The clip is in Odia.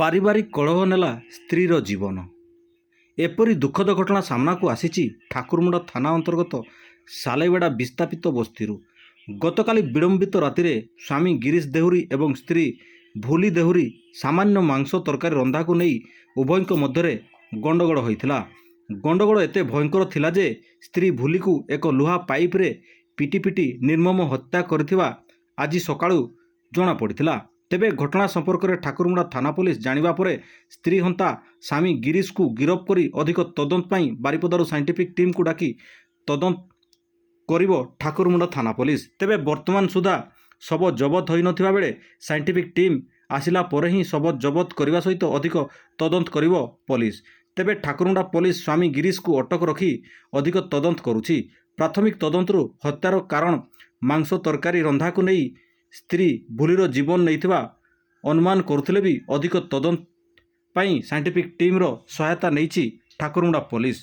ପାରିବାରିକ କଳହ ନେଲା ସ୍ତ୍ରୀର ଜୀବନ। ଏପରି ଦୁଃଖଦ ଘଟଣା ସାମ୍ନାକୁ ଆସିଛି ଠାକୁରମୁଣ୍ଡା ଥାନା ଅନ୍ତର୍ଗତ ସାଲେବେଡ଼ା ବିସ୍ଥାପିତ ବସ୍ତିରୁ। ଗତକାଲି ବିଳମ୍ବିତ ରାତିରେ ସ୍ୱାମୀ ଗିରିଶ ଦେହୁରୀ ଏବଂ ସ୍ତ୍ରୀ ଭୁଲି ଦେହୁରୀ ସାମାନ୍ୟ ମାଂସ ତରକାରୀ ରନ୍ଧାକୁ ନେଇ ଉଭୟଙ୍କ ମଧ୍ୟରେ ଗଣ୍ଡଗୋଳ ହୋଇଥିଲା। ଗଣ୍ଡଗୋଳ ଏତେ ଭୟଙ୍କର ଥିଲା ଯେ ସ୍ତ୍ରୀ ଭୁଲିକୁ ଏକ ଲୁହା ପାଇପରେ ପିଟି ପିଟି ନିର୍ମମ ହତ୍ୟା କରିଥିବା ଆଜି ସକାଳୁ ଜଣାପଡ଼ିଥିଲା। ତେବେ ଘଟଣା ସମ୍ପର୍କରେ ଠାକୁରମୁଣ୍ଡା ଥାନା ପୋଲିସ ଜାଣିବା ପରେ ସ୍ତ୍ରୀ ହନ୍ତା ସ୍ୱାମୀ ଗିରିଶକୁ ଗିରଫ କରି ଅଧିକ ତଦନ୍ତ ପାଇଁ ବାରିପଦାରୁ ସାଇଣ୍ଟିଫିକ୍ ଟିମ୍କୁ ଡାକି ତଦନ୍ତ କରିବ ଠାକୁରମୁଣ୍ଡା ଥାନା ପୋଲିସ। ତେବେ ବର୍ତ୍ତମାନ ସୁଦ୍ଧା ଶବ ଜବତ ହୋଇନଥିବା ବେଳେ ସାଇଣ୍ଟିଫିକ୍ ଟିମ୍ ଆସିଲା ପରେ ହିଁ ଶବ ଜବତ କରିବା ସହିତ ଅଧିକ ତଦନ୍ତ କରିବ ପୋଲିସ। ତେବେ ଠାକୁରମୁଣ୍ଡା ପୋଲିସ ସ୍ୱାମୀ ଗିରିଶକୁ ଅଟକ ରଖି ଅଧିକ ତଦନ୍ତ କରୁଛି। ପ୍ରାଥମିକ ତଦନ୍ତରୁ ହତ୍ୟାର କାରଣ ମାଂସ ତରକାରୀ ରନ୍ଧାକୁ ନେଇ ସ୍ତ୍ରୀ ଭୁଲିର ଜୀବନ ନେଇଥିବା ଅନୁମାନ କରୁଥିଲେ ବି ଅଧିକ ତଦନ୍ତ ପାଇଁ ସାଇଣ୍ଟିଫିକ୍ ଟିମ୍ର ସହାୟତା ନେଇଛି ଠାକୁରମୁଣ୍ଡା ପୋଲିସ।